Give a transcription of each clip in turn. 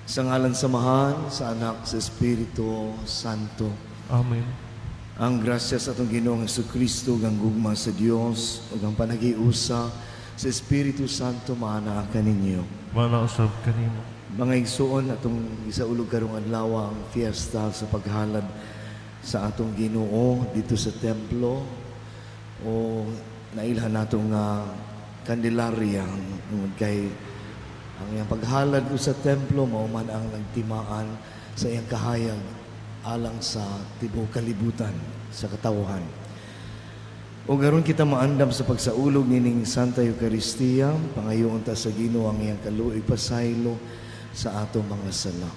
Sa ngalan sa Amahan, sa Anak, sa Espiritu Santo. Amen. Ang grasya sa atong Ginoong Kristo, ang gugma sa Dios, ug ang panagiusa sa Espiritu Santo maanaa kaninyo. Maana usab kanimo. Mga igsuon, atong gisaulog karong adlaw ang fiesta sa paghalad sa atong Ginoo dito sa templo o nailhan nato nga Candelaria, tungod kay ang iyang paghalad sa templo mao man ang nagtimaan sa iyang kahayag alang sa tibuok kalibutan, sa katawhan. O garon kita maandam sa pagsaulog nining Santa Eucharistia, pangayoon ta sa Ginoo ang iyang kaluoy, pasaylo sa atong mga sala.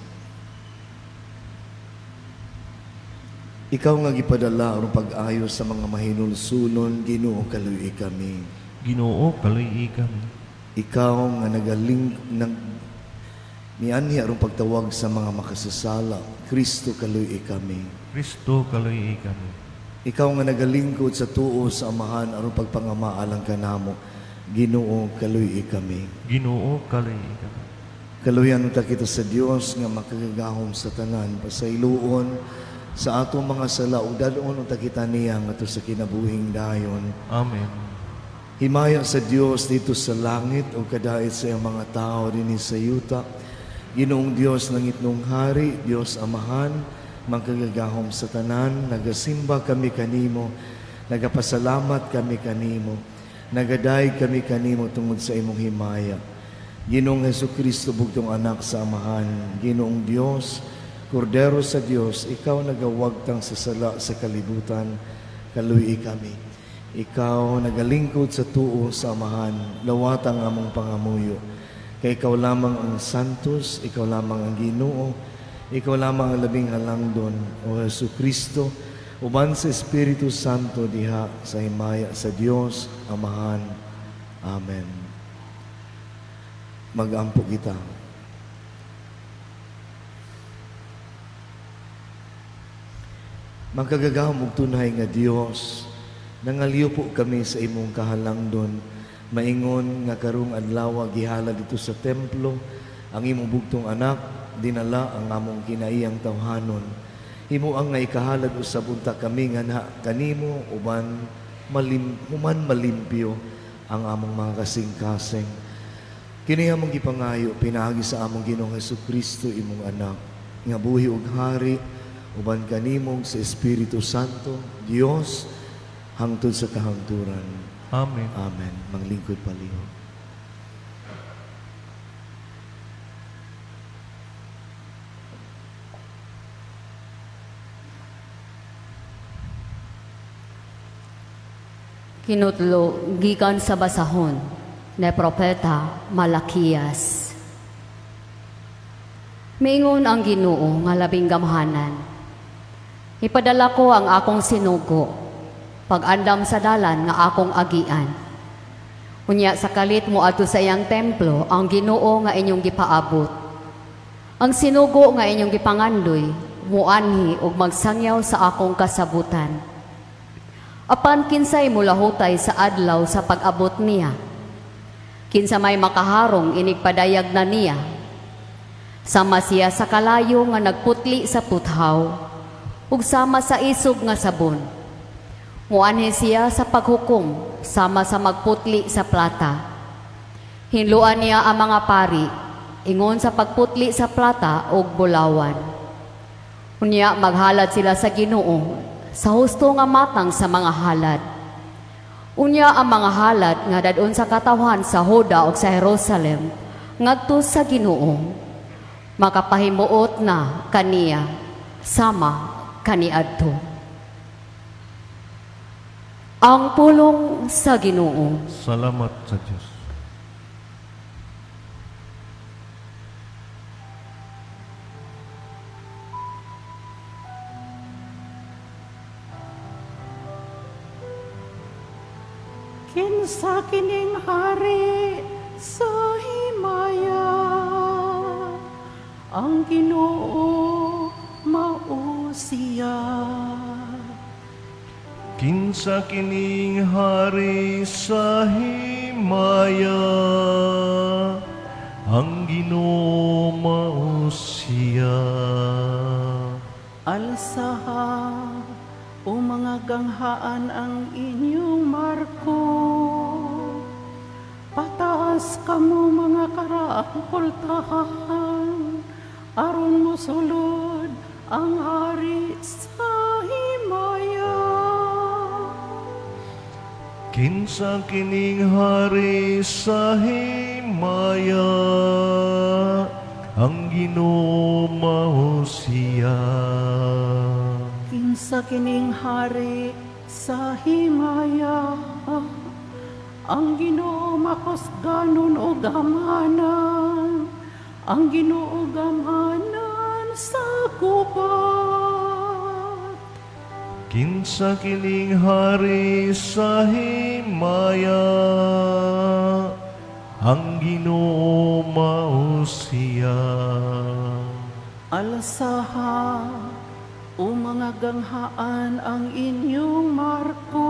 Ikaw nga gipadala aron pag-ayo sa mga mahinulsulon, Ginoo, kaluoyi kami. Ginoo, kaluoyi kami. Ikaw nga nagaling nag mianhi aron pagtawag sa mga makasasala, Kristo, kaluoyi kami. Kristo, kaluoyi kami. Ikaw nga nagalingkod sa tuo sa Amahan aron pagpangama alang kanamo, Ginoo, kaluoyi kami. Ginoo, kaluoyi kami. Kaluyan unta kita sa Dios nga makagagahom sa tanan, pasayloon sa atong mga sala ug dad-on unta kita niya ngadto sa kinabuhing dayon. Amen. Himaya sa Dios dito sa langit ug kadait sa iyang mga tao dinhi sa yuta. Ginoong Dios, langitnong hari, Dios Amahan, makagagahom sa tanan, nagasimba kami kanimo, nagapasalamat kami kanimo, nagadayeg kami kanimo tungod sa imong himaya. Ginoong Hesukristo, bugtong anak sa Amahan, Ginoong Dios, Kordero sa Dios, ikaw nagawagtang sa sala sa kalibutan, kaluoyi kami. Ikaw nagalingkod sa tuo sa Amahan, dawata ang among pangamuyo. Kay ikaw lamang ang santos, ikaw lamang ang Ginoo, ikaw lamang ang labing halangdon, O Hesu Kristo, uban sa Espiritu Santo diha sa himaya sa Dios Amahan. Amen. Magampo kita. Makagagahom ug tunay nga Dios, nangaliw po kami sa imong kahalangdon, maingon nga karong adlaw gihalad dito sa templo ang imong bugtong anak, dinala ang among kinaiyang tawhanon. Himo ang nga ikahalad usab unta kami nganha kanimo uban malim, human malimpyo ang among mga kasing-kasing. Kini among gipangayo pinaagi sa among Ginoong Hesukristo, imong anak, nga buhi ug hari uban kanimo sa Espiritu Santo, Dios, hangtod sa kahangturan. Amen. Amen. Manglingkod palihog. Kinutlo gikan sa basahon ni Propeta Malakias. Miingon ang Ginoo nga labing gamhanan: "Ipadala ko ang akong sinugo, pag-andam sa dalan nga akong agian. Unya sa kalit mo adto sa iyang templo ang Ginoo nga inyong gipaabot. Ang sinugo nga inyong gipangandoy muanhi ug magsangyaw sa akong kasabutan. Apan kinsay mulahutay sa adlaw sa pag-abot niya? Kinsa may makaharong inigpadayag na niya? Sama siya sa kalayo nga nagputli sa puthaw, ug sama sa isog nga sabon. Muanhi siya sa paghukom, sama sa magputli sa plata. Hinluan niya ang mga pari, ingon sa pagputli sa plata ug bulawan. Unya maghalad sila sa Ginoo sa husto nga matang sa mga halad. Unya ang mga halad nga dadon sa katawhan sa Juda ug sa Jerusalem ngadto sa Ginoo makapahimuot na kaniya sama kaniadto." Ang pulong sa Ginoo. Salamat sa Diyos. Kinsa kining hari sa himaya? Ang Ginoo, mao siya. Kinsa kining hari sa himaya? Ang Ginoo, mao mao siya. Alsaha, o mga ganghaan, ang inyong marko. Pataas kamo mga karaang pultahan, aron mosulod ang hari sa himaya. Kinsa kining hari sa himaya? Ang Ginoo mao siya. Kinsa kining hari sa himaya? Ang Ginoo makusganon og gamhanan. Ang Ginoo gamhanan sa gubat. Kinsa kining hari sa himaya? Ang Ginoo mao siya. Alsaha, o mga ganghaan, ang inyong marko.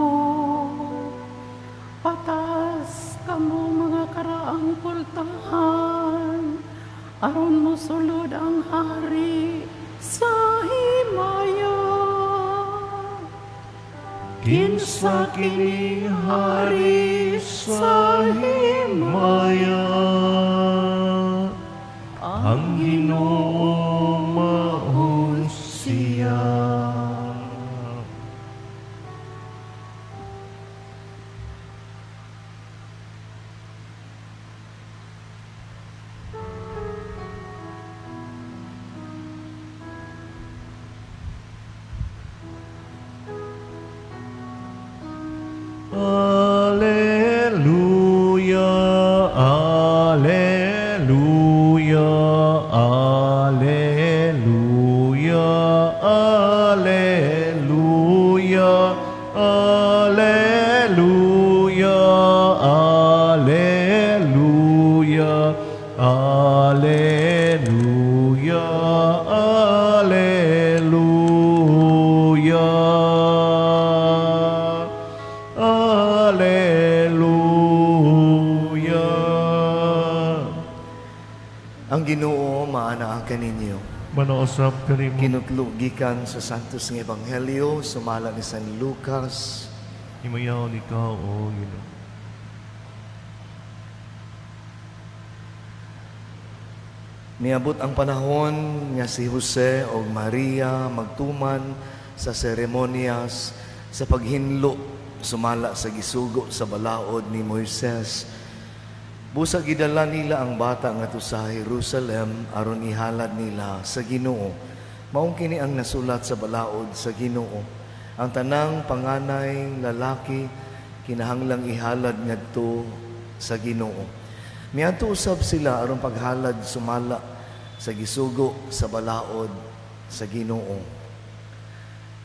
Pataas kamo mga karaang pultahan, aron mosulod ang hari sa himaya. Kinsa kining hari sa himaya? Ang Ginoo mao siya. Alleluia, Alleluia, Alleluia, Alleluia, Alleluia, Alleluia, Alleluia, Alleluia. Alleluia. Ang Ginoo maanaa kaninyo. Manausab kanimo. Kinutlo gikan sa Santos nga Ebanghelyo sumala ni San Lucas. Himayaon ikaw, O Ginoo. Niabot ang panahon nga si Jose ug Maria magtuman sa seremonyas sa paghinlo sumala sa gisugo sa balaod ni Moises. Busa gidala nila ang bata ngadto sa Jerusalem aron ihalad nila sa Ginoo. Maong kini ang nasulat sa balaod sa Ginoo. Ang tanang panganay lalaki kinahanglang ihalad ngadto sa Ginoo. Miadto usab sila aron paghalad sumala sa gisugo sa balaod sa Ginoo.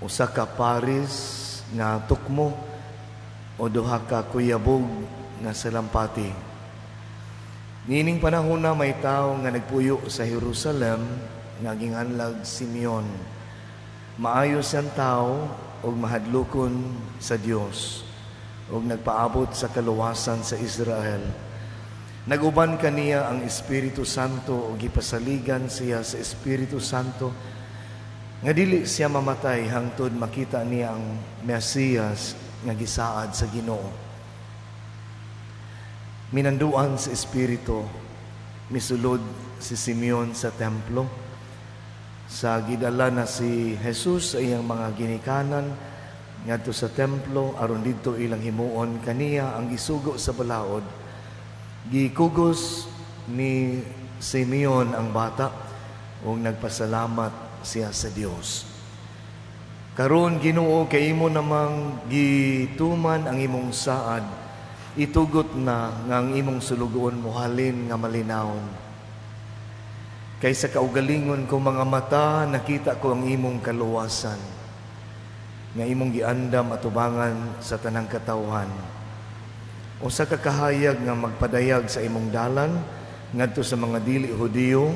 Usa ka paris nga tukmo o duha ka kuyabog nga salampati. Niining panahon na may tao nga nagpuyo sa Jerusalem nga ginganlag Simeon. Maayo siyang tao ug mahadlokon sa Dios ug nagpaabot sa kaluwasan sa Israel. Naguban kaniya ang Espiritu Santo ug gipasaligan siya sa Espiritu Santo nga dili siya mamatay hangtod makita niya ang Mesiyas nga gisaad sa Ginoo. Minanduan sa Espiritu, misulod si Simeon sa templo. Sa gidala na si Jesus sa iyang mga ginikanan ngadto sa templo aron didto ilang himuon kaniya ang gisugo sa balaod. Gikugos ni Simeon ang bata ug nagpasalamat siya sa Dios. Karon Ginoo, kay imo namang gituman ang imong saad, itugot na nga ang imong sulugoon mohalin nga malinawon. Kay sa kaugalingon ko mga mata nakita ko ang imong kaluwasan, nga imong giandam atubangan sa tanang katawhan. Usa ka kahayag nga magpadayag sa imong dalan ngadto sa mga dili Hudiyo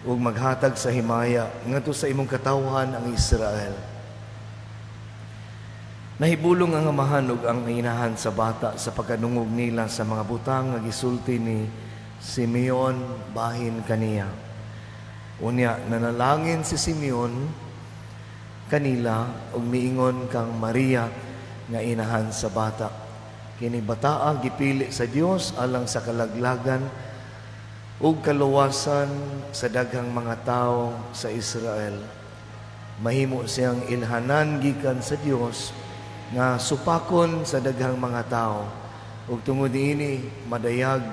ug maghatag sa himaya ngadto sa imong katawhan ang Israel. Nahibulong ang amahan ug ang inahan sa bata sa pagkadungog nila sa mga butang nga gisulti ni Simeon bahin kaniya. Unya nanalangin si Simeon kanila ug miingon kang Maria nga inahan sa bata. Kini bataa gipili sa Dios alang sa kalaglagan ug kaluwasan sa daghang mga tawo sa Israel. Mahimo siyang ilhanan gikan sa Dios nga supakon sa daghang mga tawo ug tungod niini madayag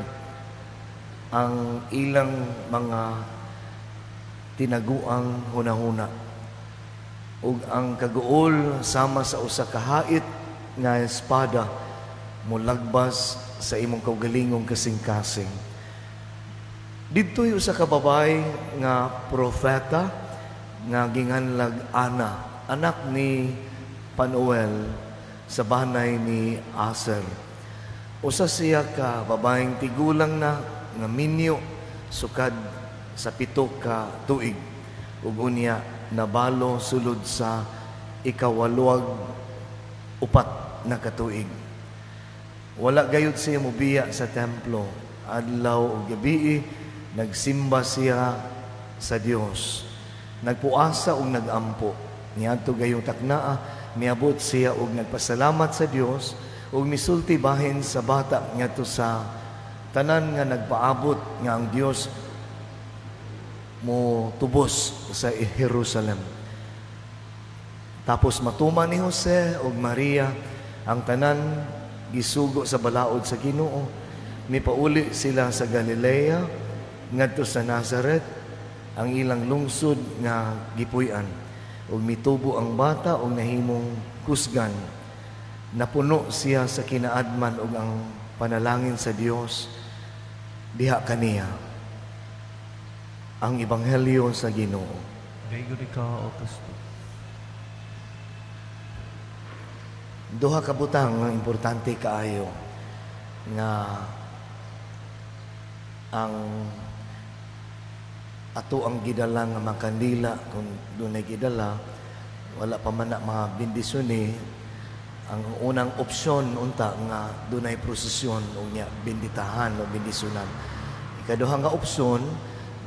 ang ilang mga tinaguang hunahuna ug ang kaguol sama sa usa ka hait nga espada molagbas sa imong kaugalingong kasing-kasing. Didto'y usa ka babae nga propeta nga ginganlag Ana, anak ni Panuel sa banay ni Aser. Usa siya ka babaeng tigulang na nga minyo sukad sa 7 ka tuig ug unya nabalo sulod sa ikawaluag 4 na katuig. Wala gayud siya mobiya sa templo. Adlaw ug gabii nagsimba siya sa Dios. Nagpuasa ug nagampo. Niadto gayong taknaa, miabot siya ug nagpasalamat sa Dios ug misulti bahin sa bata ngadto sa tanan nga nagpaabot nga ang Dios mo tubos sa Jerusalem. Tapos matuman ni Jose ug Maria ang tanan gisugo sa balaod sa Ginoo. Mipauli sila sa Galilea ngadto sa Nazaret, ang ilang lungsod nga gipuy-an. Ug mitubo ang bata ug nahimong kusgan. Napuno siya sa kinaadman ug ang panalangin sa Dios diha kaniya. Ang Ebanghelyo sa Ginoo. Daygon ikaw, O Kristo. Duha ka butang nga importante kaayo nga ang ato ang gidala nga mga kandila, kung dunay gidala, wala pa man na mga bendisyon eh. Ang unang opsyon unta nga dunay prosesyon unya benditahan o bendisyonan. Ikaduha nga opsyon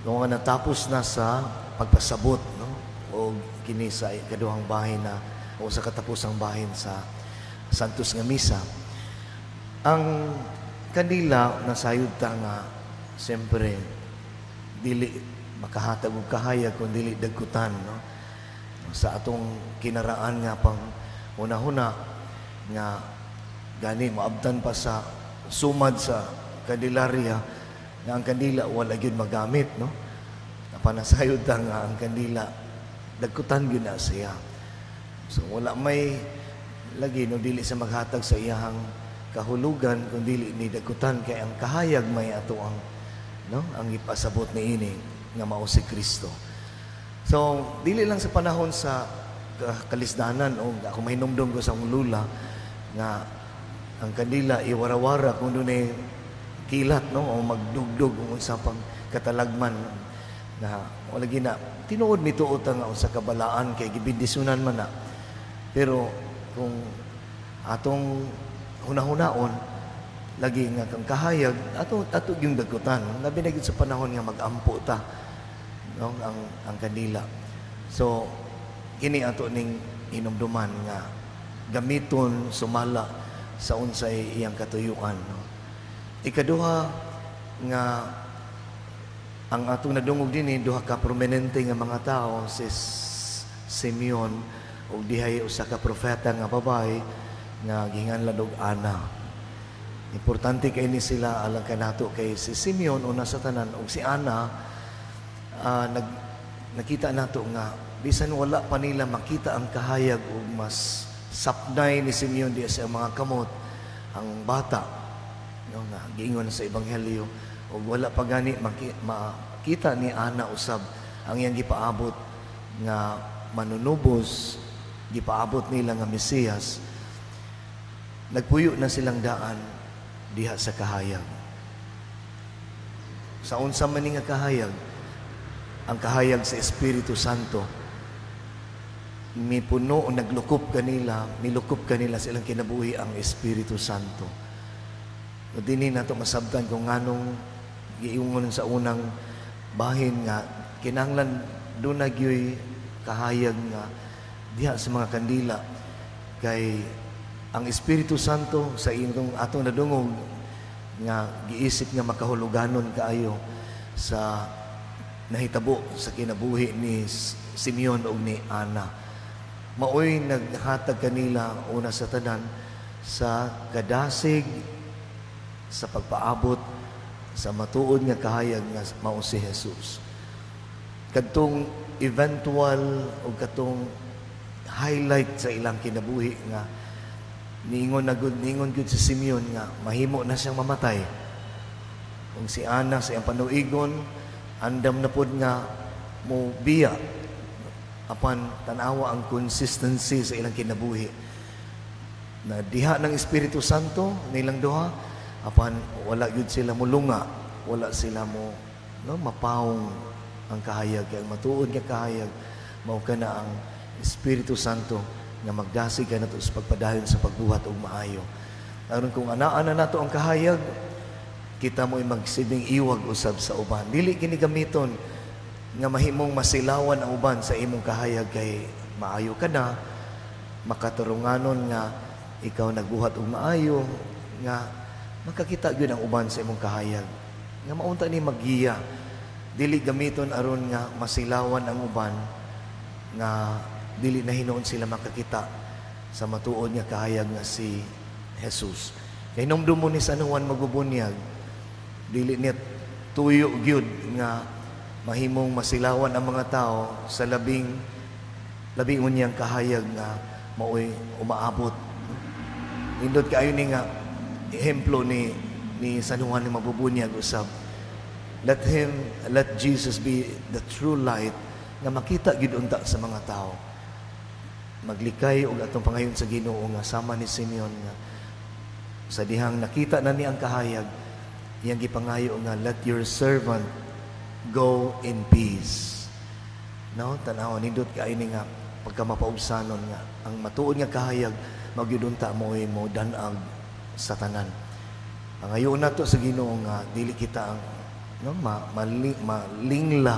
kung nga natapos na sa pagpasabot, no, o kini sa ikaduhang bahin na o sa katapusang bahin sa Santos nga Misa. Ang kandila nasayod ta nga siyempre dili makahatag og kahayag kung dili dagkutan, no, sa atong kinaraan nga pang hunahuna nga gani moabtan pa sa sumad sa kandilarya nga ang kandila wala gyud magamit, no. Napanasayod ta nga ang kandila dagkutan gyud na siya. So wala may lagi, no, dili sa maghatag sa iyahang kahulugan kung dili ni dagkutan, kay ang kahayag may ato ang, no, ang ipasabot niini nga mao si Kristo. So dili lang sa panahon sa kalisdanan o ako mahinumdum ko sa akong lula nga ang kandila iwarawara kung dunay kilat, no, o magdugdug kung unsa pang katalagman na wala gina tinuod mituot nga usa ka balaan kay gibendisyonan man na. Pero kung atong hunahunaon lagi nga kang kahayag ato ato yung dagkutan, labi na gyud sa panahon nga magampo ta, no, ang kandila. So kini ato ning hinumduman nga gamiton sumala sa unsay iyang katuyuan, no. Ikaduha nga ang atong nadungog dinhi, duha ka prominente nga mga tao, si Simeon ug dihay usa ka propeta nga babae nga ginganlan og Ana. Importante kay ni sila alang kanato kay si Simeon una sa tanan ug si Ana, nag nakita nato nga bisan wala pa nila makita ang kahayag ug mas sapnay ni Simeon diya sa mga kamot ang bata, no, nga giingon sa ebanghelyo, ug wala pa gani makita ni Ana usab ang iyang gipaabot nga manunubos, gipaabot nila nga Mesiyas, nagpuyo na silang daan diha sa kahayag. Sa unsa man ni nga kahayag, ang kahayag sa Espiritu Santo, mipuno o naglukop kanila, milukop kanila sa ilang kinabuhi ang Espiritu Santo. O dinhi nato masabtan kung nganong giingon sa unang bahin nga Kinahanglan duna gyoy kahayag nga diha sa mga kandila kay ang Espiritu Santo sa inyong atong nadungog nga giisip nga makahuluganon kaayo sa nahitabo sa kinabuhi ni Simeon ug ni Ana. Maoy naghatag kanila una sa tanan sa kadasig sa pagpaabot sa matuod nga kahayag nga mao si Jesus. Kadtong eventual o katong highlight sa ilang kinabuhi nga niingon na gud, niingon gud si Simeon nga mahimo na siyang mamatay. Kung si Ana sa iyang panuigon, andam na pod nga mo biya, apan tanawa ang consistency sa ilang kinabuhi na diha ng Espiritu Santo nilang duha, apan wala gyud sila mulunga, wala sila mo, no, mapawong ang kahayag, kay ang matuod nga kahayag mao kana ang Espiritu Santo nga magdasig kanato sa pagpadayon sa pagbuhat og maayo. Aron kung anaa na nato ang kahayag, kita mo'y magsilbing iwag usab sa uban. Dili kini gamiton nga mahimong masilawan ang uban sa imong kahayag kay maayo ka na, makaturunganon nga ikaw nagbuhat og maayo, nga makakita gyud ang uban sa imong kahayag nga maunta ni maggiya. Dili gamiton aron nga masilawan ang uban nga dili na hinuon sila makakita sa matuod nga kahayag nga si Jesus. Kay hinumdum mo ni San Juan Magbubunyag, dili niya tuyo gyud nga mahimong masilawan ang mga tao sa labing labing unyang kahayag nga maoy umaabot. Nindot kaayo ni nga ehemplo ni San Juan ni Mabubunyag usab. Let Jesus be the true light nga makita gyud unta sa mga tao. Maglikay og atong pangayon sa Ginoo nga sama ni Simeon nga sa dihang nakita na ni ang kahayag, iyang gipangayo nga, "Let your servant go in peace." No, tanaw, nindot kaayo ni nga pagka mapaubsanon nga ang matuod nga kahayag magyud unta mo mo danag sa tanan. Pangayoon nato sa Ginoo nga dili kita ang, no, malingla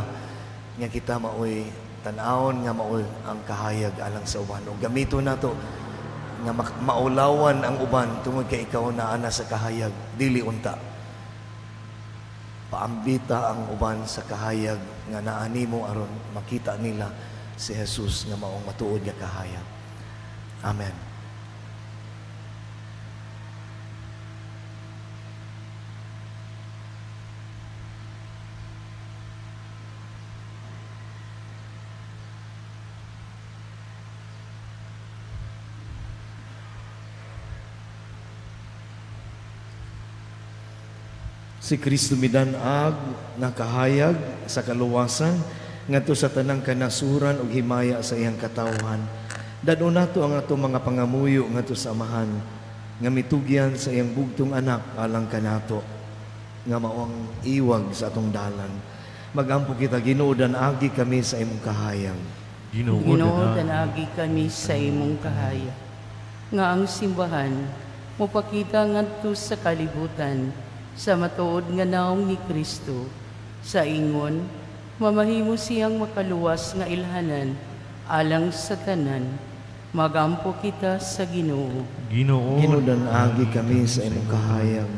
nga kita maoy tan-awon nga maoy ang kahayag alang sa uban o gamito nato nga maulawan ang uban tungod kay ikaw naa na sa kahayag. Dili unta. Paambita ang uban sa kahayag nga naa nimo aron makita nila si Jesus nga maong matuod nga kahayag. Amen. Si Kristo midan-ag nga kahayag sa kaluwasan ngadto sa tanang kanasuran ug himaya sa iyang katawhan. Dad-on nato ang atong mga pangamuyo ngadto sa Amahan nga mitugyan sa iyang bugtong anak alang kanato nga mao ang iwag sa atong dalan. Magampo kita. Ginoo, dan-agi kami sa imong kahayag. Ginoo, Ginoo, danagi kami sa imong kahayag. Nga ang simbahan mopakita ngadto sa kalibutan sa matuod nga naong ni Kristo. Sa ingon, mamahimo siyang makaluwas nga ilhanan alang sa tanan. Magampo kita sa Ginoo. Ginoo, Ginoo, dan-agi kami sa imong kahayag.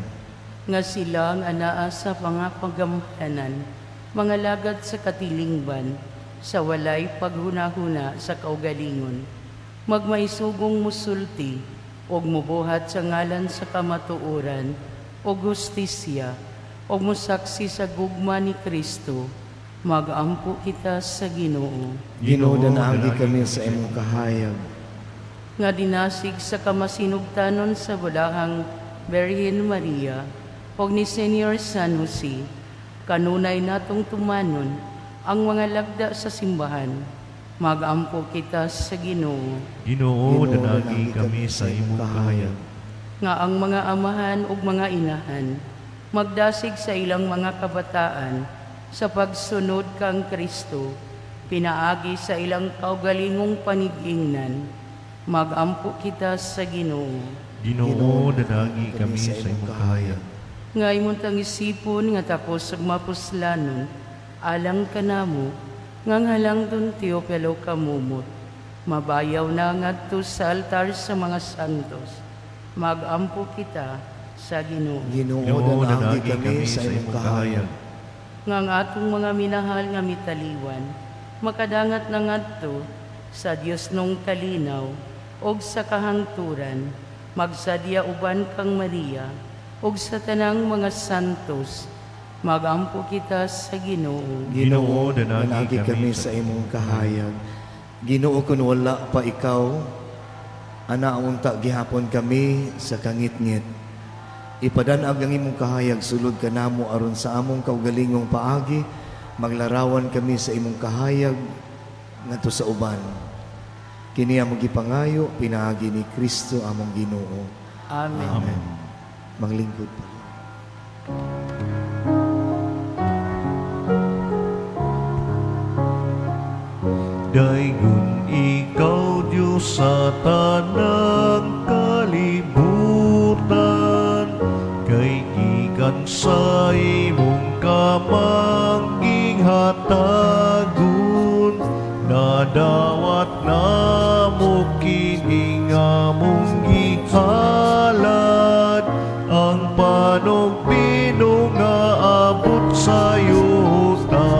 Nga sila ang anaa sa mga paggamhanan, mga lagad sa katilingban, sa walay paghunahuna sa kaugalingon, magmaisugong musulti, og mubuhat sa ngalan sa kamatuoran, og hustisya, og musaksi sa gugma ni Kristo. Magampo kita sa Ginoo. Ginoo, dan-agi kami sa imong kahayag. Nga dinasig sa kamasinugtanon sa bulahang Birhen Maria ug ni Senior San Jose, kanunay natong tumanon ang mga lagda sa simbahan. Magampo kita sa Ginoo. Ginoo, danagi kami sa imong kahayag. Nga ang mga amahan ug mga inahan magdasig sa ilang mga kabataan sa pagsunod kang Kristo pinaagi sa ilang kaugalingong panigingnan. Magampo kita sa Ginoo. Ginoo, danagi kami sa imong kahayag. Nga imong tangisipon nga takos ug mapuslanon. Alang kanamo nga halangdon Teopelo kamumot, mabayaw na ngadto sa altar sa mga santos. Magampo kita sa Ginoo. Ginoo, Ginoo, danagi kami sa imong kahayag. Nga ang atong mga minahal nga mitaliwan, makadangat na ngadto sa Dios nung kalinaw og sa kahangturan, magsadya uban kang Maria og sa tanang mga santos. Magampo kita sa Ginoo. Ginoo, Ginoo, danagi danagi kami kami sa imong kahayag. Ginoo, kun wala pa ikaw, ana unta gihapon kami sa kangitngit. Ipadanag ang imong kahayag sulod kanamo aron sa among kaugalingong paagi, maglarawan kami sa imong kahayag ngadto sa uban. Kini among gipangayo pinaagi ni Kristo among Ginoo. Amen. Amen. Manglingkod pa. Daygon ikaw, Diyos, sa tanang kalibutan, kay gikan sa imong kamangking hatagon, nadawat namo kini nga mong gihalad, ang panugpino nga abot sa yuta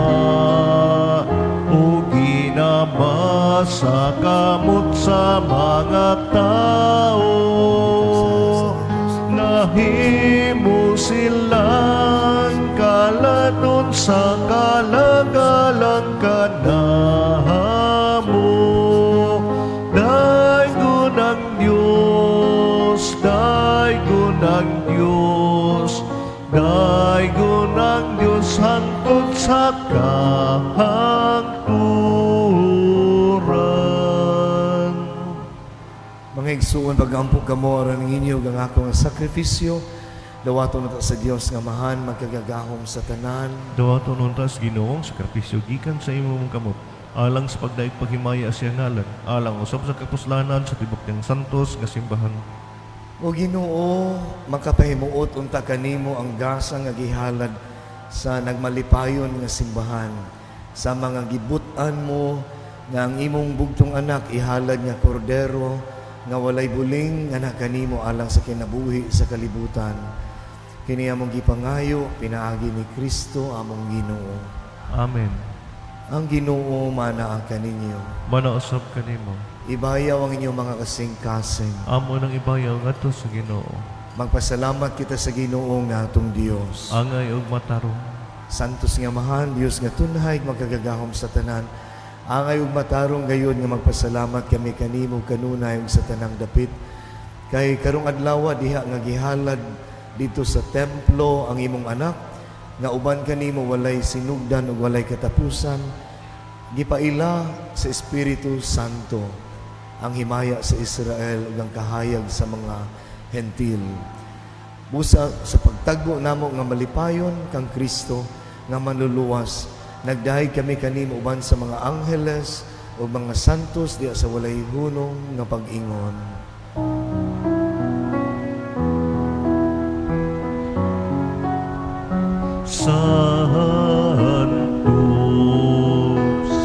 o ginamasa kamot sa mga tao, nahimo silang kalanon sa kalagalang kanahamo. Daygon ang Diyos, daygon ang Diyos, daygon ang Diyos hangtod sa kahangturan. Mga igsuon, pagampo kamo aron ninyo ang akong sakripisyo, dawaton na ta sa Dios nga mahan magkagagahom sa tanan. Dawaton unta sa Ginoo ang sakripisyo gikan sa imong kamot alang sa pagdaig paghimaya sa iyang ngalan, alang usab sa kapuslanan sa tibok niyang santos nga simbahan. O Ginoo, makapahimuot unta kanimo ang gasa nga gihalad sa nagmalipayon nga simbahan, sa mga gibut-an mo nga ang imong bugtong anak ihalad nga kordero nga walay buling nga nakanimo alang sa kinabuhi sa kalibutan. Kini among gipangayo pinaagi ni Kristo among Ginoo. Amen. Ang Ginoo manaa kaninyo. Mana usab kanimo. Ibayaw ang inyong mga kasing-kasing. Amo nang ibayaw ngadto sa Ginoo. Magpasalamat kita sa Ginoo nga atong Dios. Angay og matarong. Santos nga Amahan, Dios nga tunhay, magkagagahom sa tanan. Angay ug matarong gayon nga magpasalamat kami kanimo kanunay ug sa tanang dapit. Kay karong adlaw diha nga gihalad dito sa templo ang imong anak nga uban kanimo walay sinugdan ug walay katapusan, gipaila sa Espiritu Santo ang himaya sa Israel ug ang kahayag sa mga Hentil. Busa sa pagtagbo namo nga malipayon kang Kristo nga manluluwas, nagdahig kami kanimo uban sa mga angheles ug mga santos diha sa walay hunong nga pag-ingon. Santos,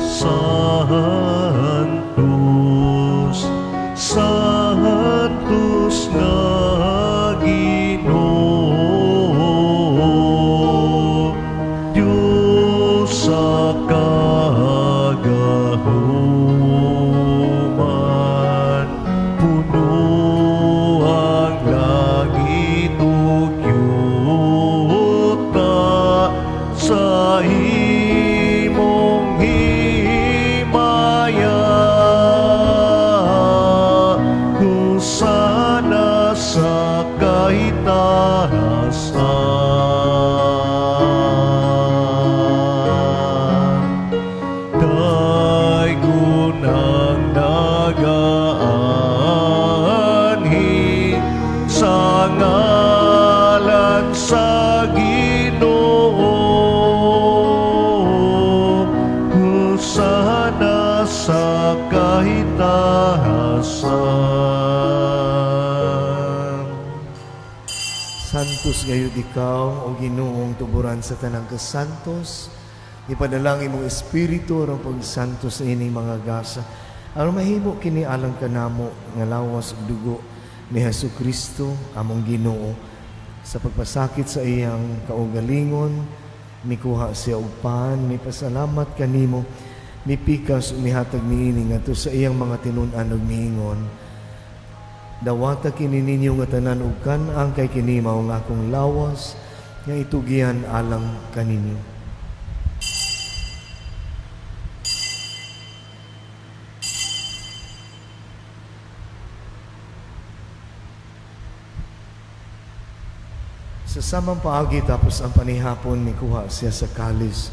Santos, Santos nga Ginoo, Diyos sa kagahuman, puno ang langit ug yuta sa imong himaya. Hosana sa kahitahasan. Daygon ang nagaanhi sa ngalan sa Ginoo. Hosana sa kahitahasan. Santos gayud ikaw o Ginoong tuburan sa tanang kasantos. Ipadala ang imong Espiritu aron pagsanto sa ining mga gasa. Aron mahimo kini alang kanamo nga lawas ug dugo ni Hesus Kristo among Ginoo. Sa pagpasakit sa iyang kaugalingon, mikuha siya og pan, mipasalamat kanimo, mipikas ug mihatag niini ngadto sa iyang mga tinun-an ug miingon: "Dawata kini ninyo nga tanan ug kan-a, kay kini mao ang akong lawas nga itugian alang kaninyo." Sa samang paagi, tapos ang panihapon, mikuha siya sa kalis.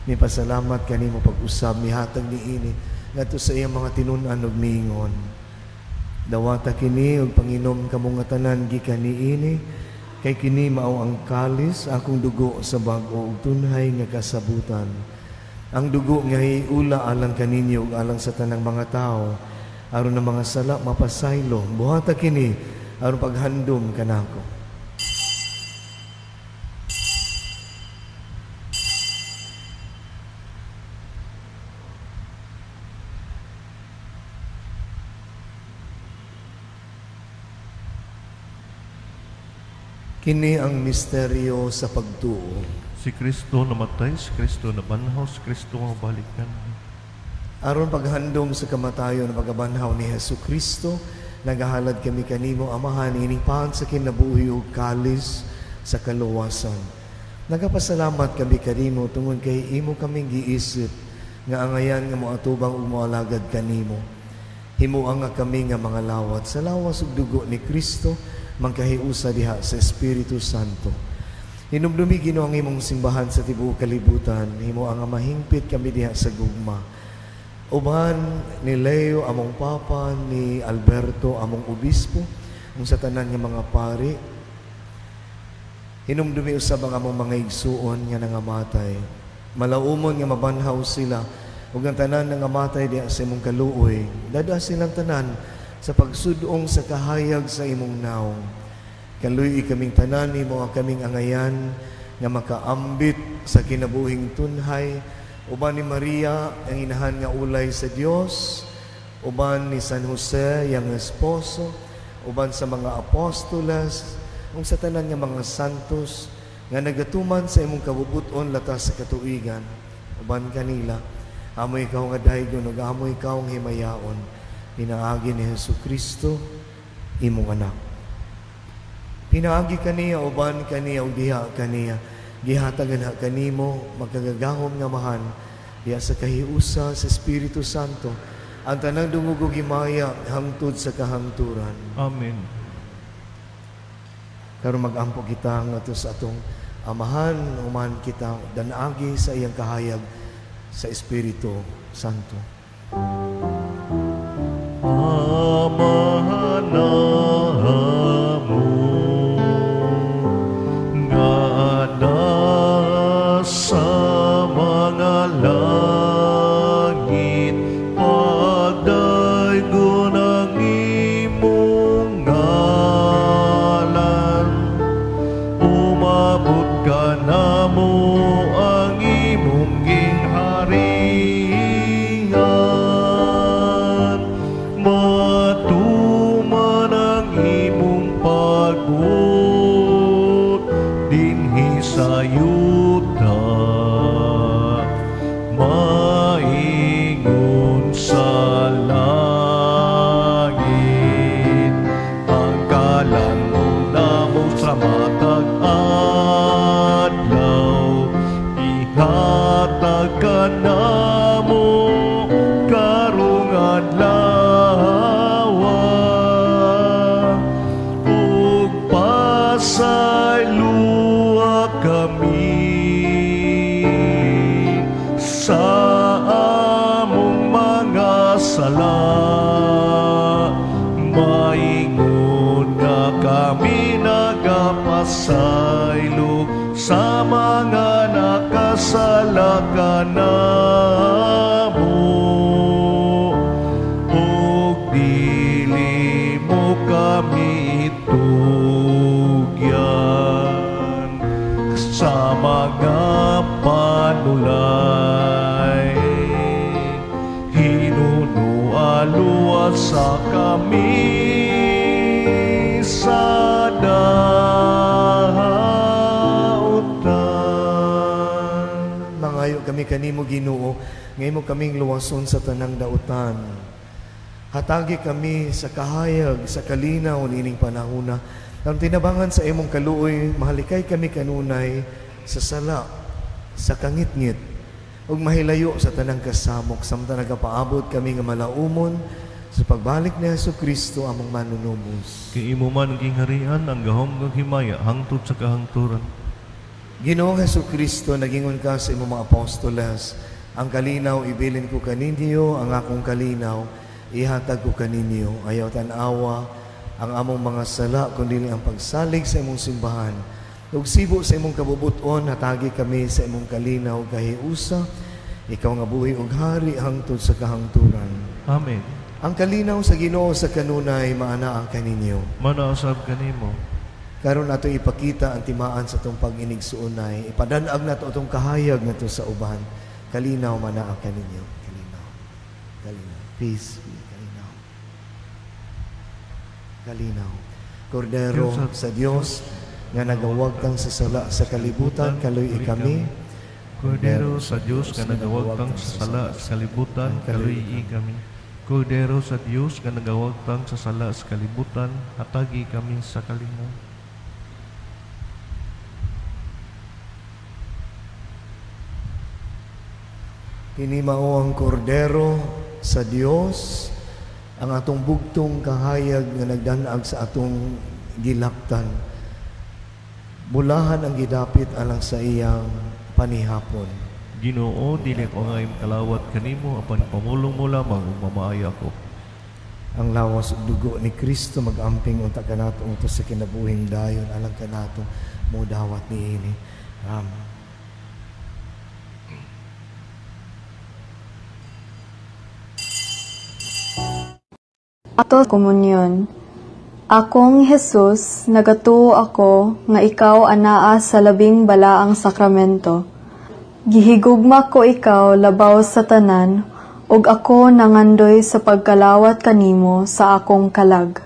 Mipasalamat kanimo pag-usab, mihatag niini ngadto sa iyang mga tinun-an ug miingon: "Dawata kini ug panginom kamo nga tanan gikan niini, kay kini mao ang kalis akong dugo sa bag-o ug tunhay nga kasabutan. Ang dugo nga hiula alang kaninyo ug alang sa tanang mga tao aron ang mga sala mapasaylo. Buhata kini aron paghandom kanako." Kini ang misteryo sa pagtuo. Si Kristo namatay, si Kristo nabanhaw, si Kristo mobalik. Aron paghandom sa kamatayon ug pagkabanhaw ni Hesus Kristo, nagahalad kami kanimo, Amahan, ining pan sa kinabuhi ug kalis sa kaluwasan. Nagapasalamat kami kanimo tungod kay imo kaming giisip nga angayan nga moatubang ug moalagad kanimo. Himoa nga kami nga mga lawat sa lawas ug dugo ni Kristo mangkahiusa diha sa Espiritu Santo. Hinumdumi, Ginoo, ang imong simbahan sa tibuok kalibutan. Himoa nga mahingpit kami diha sa gugma. Uban ni Leo among Papa, ni Alberto among Obispo, ug sa tanan nga mga pari. Hinumdumi usab ang among mga igsuon nga nangamatay. Malaumon nga mabanhaw sila ug ang tanan nangamatay diha sa imong kaluoy. Dad-a silang tanan sa pagsudong sa kahayag sa imong nawong. Kaluy-i kaming tanan, himoa kaming angayan nga makaambit sa kinabuhing tunhay uban ni Maria, ang inahan nga ulay sa Dios, uban ni San Jose, iyang esposo, uban sa mga apostoles, ug sa tanan nga mga santos nga nagatuman sa imong kabubut-on latas sa katuigan. Uban kanila, amo ikaw nga daygon ug amo ikaw ang himayaon pinaagi ni Hesus Kristo, imong anak. Pinaagi kaniya, uban kaniya ug diha kaniya, gihatagan ha kanimo, makagagahom nga Amahan, diha sa kahiusa sa Espiritu Santo, ang tanang dungog ug himaya hangtod sa kahangturan. Amen. Karon mag-ampo kita ngadto sa atong Amahan, uman kita danagi sa iyang kahayag sa Espiritu Santo. Amahan namo nga nasa mga langit, pagdaygon ang imong ngalan, umabot kanamo ang imong gingharian, matuman ang imong pagbuot dinhi sa yuta maingon sa langit. Ang kalan-on namo sa matag adlaw ihatag kanamo karong adlaw, ug pasayloa kami sa among mga sala maingon nga kami nagapasaylo sa mga nakasala kanamo, ug dili mo kami itugyan sa mga panulat. Luwasa kami sa dautan. Mangayo kami kanimo, Ginoo, nga imo kaming luwason sa tanang dautan. Hatagi kami sa kahayag, sa kalinaw niining panahona. Ang tinabangan sa imong kaluoy, mahalikay kami kanunay sa sala, sa kangitngit, ug mahilayo sa tanang kasamok samtang nagapaabot kami nga malaumon sa pagbalik ni Hesus Kristo among manunubos. Kay imo man ang gingharian, ang gahom kag himaya hangtod sa kahangturan. Ginoong Hesus Kristo, nagingon ka sa imong mga apostoles, ang kalinaw ibilin ko kaninyo, ang akong kalinaw ihatag ko kaninyo. Ayaw tan-awa ang among mga sala, kundi ang pagsalig sa imong simbahan. Ug sibo sa imong kabubuton, hatagi kami sa imong kalinaw kahiusa, ikaw nga buhi ug hari hangtod sa kahangturan. Amen. Ang kalinaw sa Ginoo sa kanunay maanaa kaninyo. Manausab kanimo. Karon ato ipakita ang timaan sa atong pag-inigsuonay. Ipadanag nato atong kahayag nato sa uban. Kalinaw manaa kaninyo. Kalinaw. Kalinaw. Peace be. Kalinaw. Kalinaw. Kordero sa Dios nga nagawagtang sa sala sa kalibutan, kaluy kami. Kordero sa Dios nga nagawagtang sa sala sa kalibutan, kaluy kami. Kordero sa Dios nga nagawagtang sa sala sa kalibutan, hatagi kami sa kalinaw. Kini mao ang kordero sa Dios, ang atong bugtong kahayag nga nagdanag sa atong gilaktan. Bulahan ang gidapit alang sa iyang panihapon. Ginoo, dili ko angay kalawat kanimo apan pamulong mo lamang ug mamaayo ako. Ang lawas ug dugo ni Kristo magamping unta kanato unto sa kinabuhing dayon alang kanato modawat niini. Amen. Ato komunyon. Akong Jesus, nagatuo ako nga ikaw anaa sa labing balaang sakramento. Gihigugma ko ikaw labaw sa tanan, ug ako nangandoy sa pagkalawat kanimo sa akong kalag.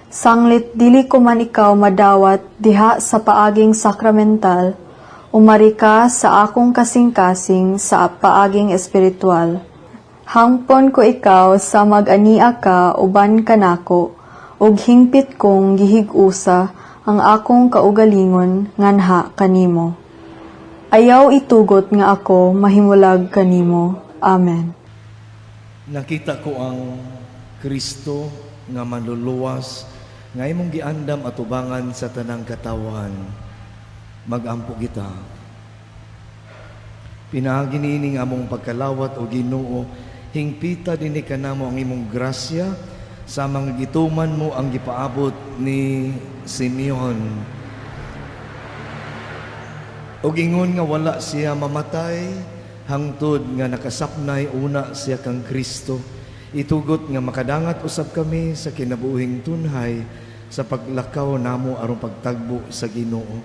Sanglit dili ko man ikaw madawat diha sa paaging sakramental, umari ka sa akong kasing-kasing sa paaging espiritual. Hangpon ko ikaw sa mag-ania ka uban kanako, ug hingpit kong gihig-usa ang akong kaugalingon nganha kanimo. Ayaw itugot nga ako mahimulag kanimo. Amen. Nakita ko ang Kristo nga manluluwas nga imong giandam atubangan sa tanang katawan. Magampo kita. Pinaagi niini nga among pagkalawat o Ginoo, hingpita dinhi kanamo ang imong grasya sa mga gituman mo ang gipaabot ni Simeon. Ug ingon nga wala siya mamatay hangtod nga nakasapnay una siya kang Kristo. Itugot nga makadangat usab kami sa kinabuhing tunhay sa paglakaw namo aron pagtagbo sa Ginoo.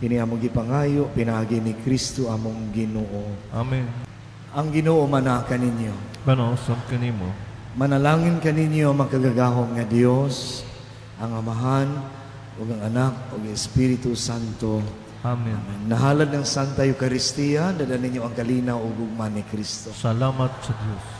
Kini among gipangayo pinaagi ni Kristo among Ginoo. Amen. Ang Ginoo manaa kaninyo. Manausab kanimo. Manalangin kaninyo ang makagagahom nga Dios, ang Amahan ug ang Anak ug ang Espiritu Santo. Amen. Amen. Nahalad ng Santa Eucharistia, dala ninyo ang kalinaw ug gugma ni Kristo. Salamat sa Dios.